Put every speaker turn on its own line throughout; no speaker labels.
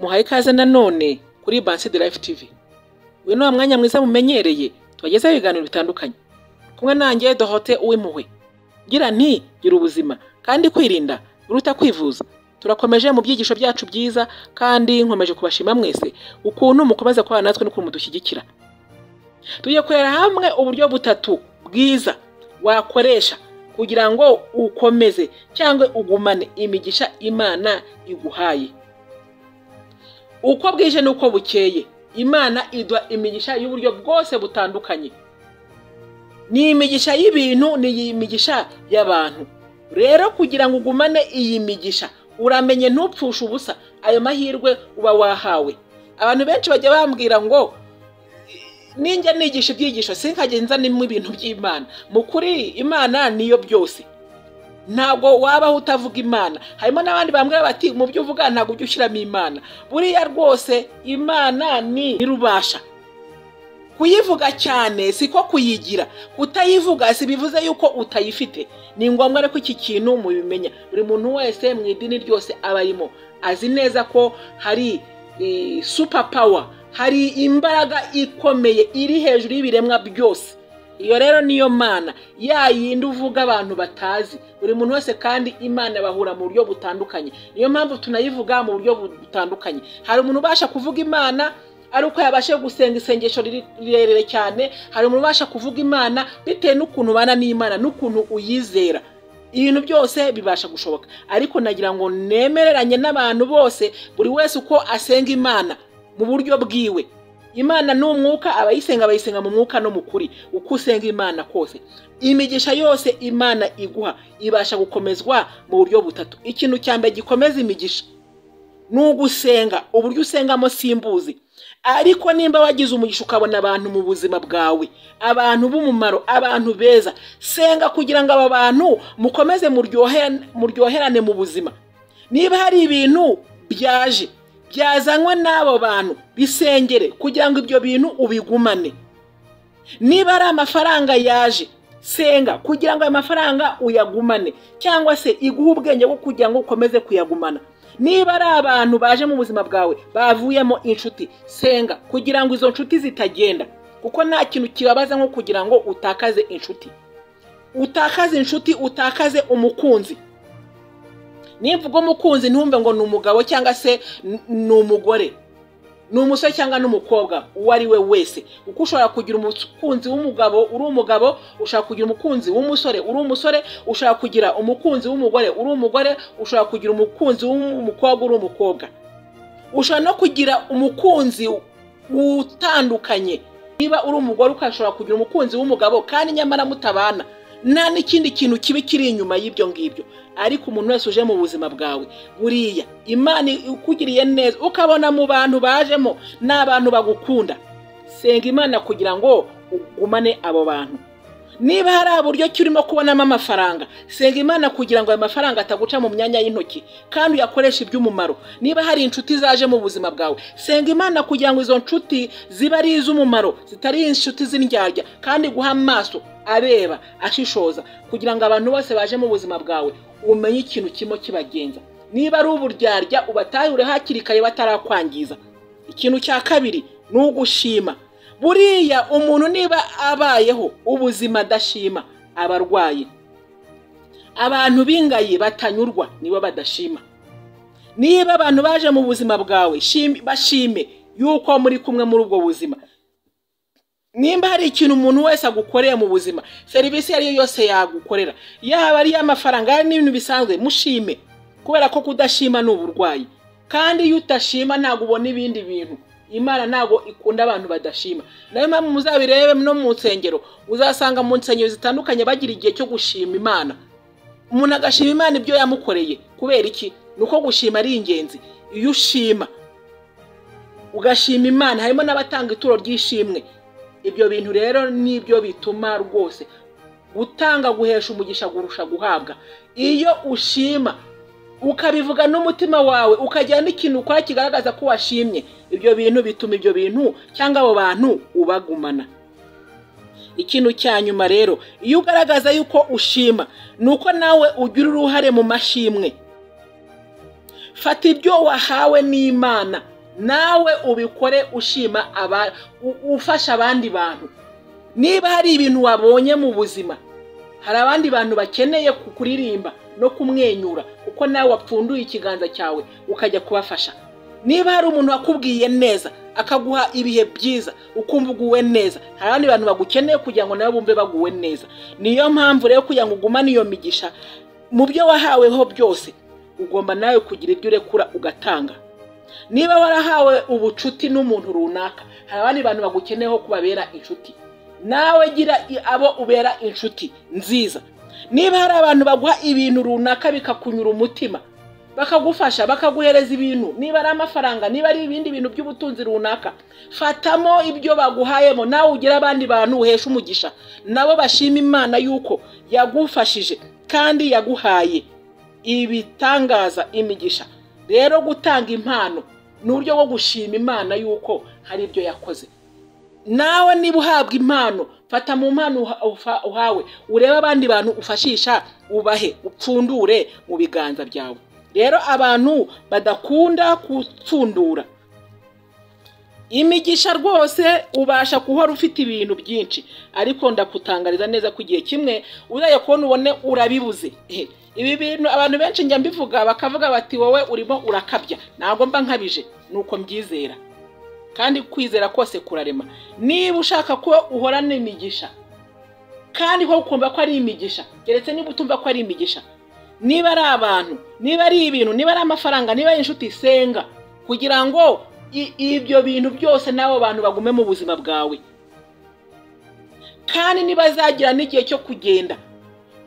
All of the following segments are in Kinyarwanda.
Muhaye ikaze nanone kuri Bansi de Life TV. Uyu ni wa mwanya mwiza mumenyereye tubagezaho ibiganiro bitandukanye. Kumwe nanjye Dorothée Uwimpuhwe. Ngira nti gira ubuzima kandi kwirinda biruta kwivuza. Turakomeje mu byigisho byacu byiza kandi nkomeje kubashima mwese ukuntu mukomeza kubana natwe n'ukuntu mudushyigikira. Tugiye kureba hamwe uburyo butatu bwiza wakoresha kugira ngo ukomeze cyangwa ugumane imigisha Imana iguhaye. Uko bwije n'uko bukeye, Imana iduha imigisha y'uburyo bwose butandukanye. Ni imigisha y'ibintu, ni imigisha y'abantu. Rero kugira ngo ugumane iyi migisha, uramenye ntupfushe ubusa ayo mahirwe uba wahawe. Abantu benshi bajya bambwira ngo ninjya nigisha ibyigisho sinkajye nzanimo ibintu by'Imana. Mu kuri Imana niyo byose. Ntabwo wabaho utavuga Imana. Harimo n'abandi bambwira bati mu byo uvuga ntabwo ujya ushyiramo Imana. Buriya rwose Imana ni rubasha. Kuyivuga cyane siko kuyigira. Kutayivuga si bivuze yuko utayifite. Ni ngombwa rero ko iki kintu mubimenya. Buri muntu wese mu idini ryose aba arimo azi neza ko hari super power, hari imbaraga ikomeye iri hejuru y'ibiremwa byose. Iyo rero niyo Mana ya yindi uvuga abantu batazi. Buri muntu wese kandi Imana bahura mu buryo butandukanye. Niyo mpamvu tunayivuga mu buryo butandukanye. Hari umuntu ubasha kuvuga Imana ari uko yabashe gusenga isengesho rirerire cyane. Hari umuntu ubasha kuvuga Imana bitewe n'ukuntu ubana n'Imana n'ukuntu uyizera. Ibintu byose bibasha gushoboka. Ariko nagira ngo nemereranye n'abantu bose, buri wese uko asenga Imana mu buryo bwiwe. Imana ni umwuka, abayisenga bayisenga mu mwuka no mu kuri. Uko usenga Imana kose, imigisha yose Imana iguha ibasha gukomezwa mu buryo butatu. Ikintu cya mbere gikomeza imigisha ni ugusenga. Uburyo usengamo simbuzi, ariko nimba wagize umugisha ukabona abantu mu buzima bwawe, abantu b'umumaro, abantu beza, senga kugira ngo aba bantu mukomeze muryoherane mu buzima. Niba hari ibintu byaje byazanywe n'abo bantu, bisengere kugira ngo ibyo bintu ubigumane. Niba ari amafaranga yaje, senga kugira ngo ayo mafaranga uyagumane, cyangwa se iguhe ubwenge bwo kugira ngo ukomeze kuyagumana. Niba ari abantu baje mu buzima bwawe bavuyemo inshuti, senga kugira ngo izo nshuti zitagenda, kuko nta kintu kibabaza nko kugira ngo utakaze inshuti. Utakaze inshuti, utakaze umukunzi. Nimvuga umukunzi ntumve ngo ni umugabo cyangwa se ni umugore, ni umusore cyangwa n'umukobwa, uwo ari we wese. Kuko ushobora kugira umukunzi w'umugabo uri umugabo, ushobora kugira umukunzi w'umusore uri umusore, ushobora kugira umukunzi w'umugore uri umugore, ushobora kugira umukunzi w'umukobwa uri umukobwa. Ushobora no kugira umukunzi utandukanye. Niba uri umugore ukashobora kugira umukunzi w'umugabo kandi nyamara mutabana, nta n'ikindi kintu kibi kiri inyuma y'ibyo ngibyo. Ariko umuntu wese uje mu buzima bwawe, buriya Imana ikugiriye neza ukabona mu bantu bajemo n'abantu bagukunda, senga Imana kugira ngo ugumane abo bantu. Niba hari uburyo ki urimo kubonamo amafaranga, senga Imana kugira ngo ayo mafaranga ataguca mu myanya y'intoki kandi uyakoreshe iby'umumaro. Niba hari inshuti zaje mu buzima bwawe, senga Imana kugira ngo izo nshuti zibe ari iz'umumaro, zitari inshuti z'indyarya, kandi guha amaso areba ashishoza kugira ngo abantu bose baje mu buzima bwawe umenye ikintu kimwe kibagenza. Niba ari uburyarya, ubatahure hakiri kare batarakwangiza. Ikintu cya kabiri ni ugushima. Buriya umuntu niba abayeho ubuzima adashima aba arwaye. Abantu b'ingayi batanyurwa nibo badashima. Niba abantu baje mu buzima bwawe, bashime yuko muri kumwe muri ubwo buzima. Nimba hari ikintu umuntu wese agukoreye mu buzima, serivisi iyo ari yo yose yagukorera, yaba ari iy'amafaranga, ari n'ibintu bisanzwe, mushime. Kubera ko kudashima ni uburwayi. Kandi iyo utashima ntabwo ubona ibindi bintu. Imana ntabwo ikunda abantu badashima. Nayo mpamvu muzabirebe no mu nsengero, uzasanga mu nsengero zitandukanye bagira igihe cyo gushima Imana. Umuntu agashima Imana ibyo yamukoreye. Kubera iki? Ni uko gushima ari ingenzi. Iyo ushima ugashima Imana, harimo n'abatanga ituro ry'ishimwe. Ibyo bintu rero nibyo bituma rwose gutanga guhesha umugisha kurusha guhabwa. Iyo ushima ukabivuga n'umutima wawe, ukagira n'ikintu ukora kigaragaza ko washimye, ibyo bintu bituma ibyo bintu cyangwa abo bantu ubagumana. Ikintu cya nyuma rero, iyo ugaragaza yuko ushima, ni uko nawe ugira uruhare mu mashimwe. Fata ibyo wahawe n'Imana Nawe ubikore ushima, ufasha abandi bantu. Niba hari ibintu wabonye mu buzima, hari abandi bantu bakeneye kukuririmba no kumwenyura kuko nawe wapfunduye ikiganza cyawe ukajya kubafasha. Niba hari umuntu wakubwiye neza akaguha ibihe byiza ukumva uguwe neza, hari abandi bantu bagukeneye kugira ngo nabo bumve baguwe neza. Niyo mpamvu rero kugira ngo ugumane iyo migisha mu byo wahaweho byose, ugomba nawe kugira ibyo urekura ugatanga. Niba warahawe ubucuti n'umuntu runaka, hari abandi bantu bagukeneyeho kubabera inshuti, nawe gira abo ubera inshuti nziza. Niba hari abantu baguha ibintu runaka bikakunyura umutima, bakagufasha, bakaguhereza ibintu, niba ari amafaranga, niba ari ibindi bintu by'ubutunzi runaka, fatamo ibyo baguhayemo, nawe ugira abandi bantu uhesha umugisha, nabo bashima Imana yuko yagufashije kandi yaguhaye ibitangaza, imigisha. Rero gutanga impano ni uburyo bwo gushima Imana yuko hari ibyo yakoze. Nawe niba uhabwa impano, fata mu mpano uhawe, urebe abandi bantu ufashisha, ubahe, upfundure mu biganza byawe. Rero abantu badakunda gupfundura imigisha rwose, ubasha guhora ufite ibintu byinshi, ariko ndakutangariza neza ko igihe kimwe uzajya kubona ubone urabibuze. Ibi bintu abantu benshi njya mbivuga bakavuga bati wowe urimo urakabya. Ntabwo mba nkabije, nuko mbyizera, kandi kwizera kose kurarema. Niba ushaka ko uhorana imigisha kandi ko ukumva ko ari imigisha, keretse niba utumva ko ari imigisha, niba ari abantu, niba ari ibintu, niba ari amafaranga, niba ari inshuti, senga kugira ngo ibyo bintu byose n'abo bantu bagume mu buzima bwawe. Kandi nibazagira n'igihe cyo kugenda,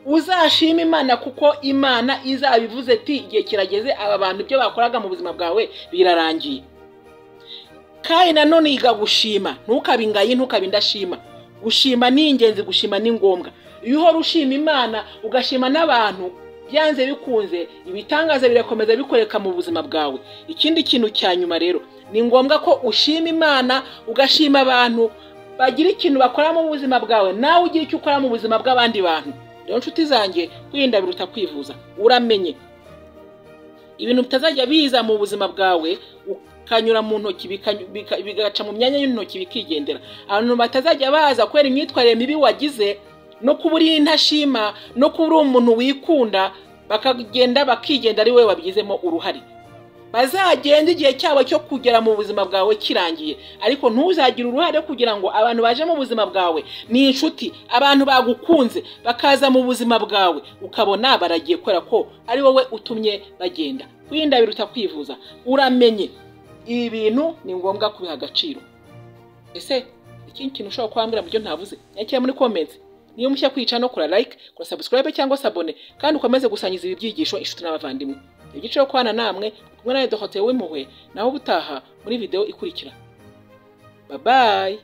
uzashima Imana kuko Imana izabivuze ati igihe kirageze, aba bantu ibyo bakoraga mu buzima bwawe birarangiye. Kandi nanone yiga gushima, ntukabe ingayi, ntukabe indashima. Gushima ni ingenzi, gushima ni ngombwa. Iyo uhora ushima Imana ugashima n'abantu, byanze bikunze ibitangaza birakomeza bikoreka mu buzima bwawe. Ikindi kintu cya nyuma rero, ni ngombwa ko ushima Imana ugashima abantu bagira ikintu bakora mu buzima bwawe, nawe ugira icyo ukora mu buzima bw'abandi bantu. Rero nshuti zanjye, kwirinda biruta kwivuza. Uramenye ibintu bitazajya biza mu buzima bwawe ukanyura mu ntoki, bigaca mu myanya y'intoki bikigendera. Abantu batazajya baza kubera imyitwarire mibi wagize, no kuba uri intashima, no kuba uri umuntu wikunda, bakagenda bakigenda ari wowe wabigizemo uruhare. Bazagenda igihe cyabo cyo kugera mu buzima bwawe kirangiye, ariko ntuzagire uruhare kugira ngo abantu baje mu buzima bwawe ni inshuti, abantu bagukunze bakaza mu buzima bwawe, ukabona baragiye kubera ko ari wowe utumye bagenda. Kwirinda biruta kwivuza. Uramenye ibi bintu ni ngombwa kubiha agaciro. Ese ikindi kintu ushobora kubambwira mu byo ntavuze, nyakira muri comments. Niyo mushya kwica no kora like, kora subscribe cyangwa s'abonner, kandi ukomeze gusangiza ibi byigisho inshuti n'abavandimwe. Igiciro kwana namwe kumwe na Dorothée Uwimpuhwe, naho ubutaha muri video ikurikira. Bye bye.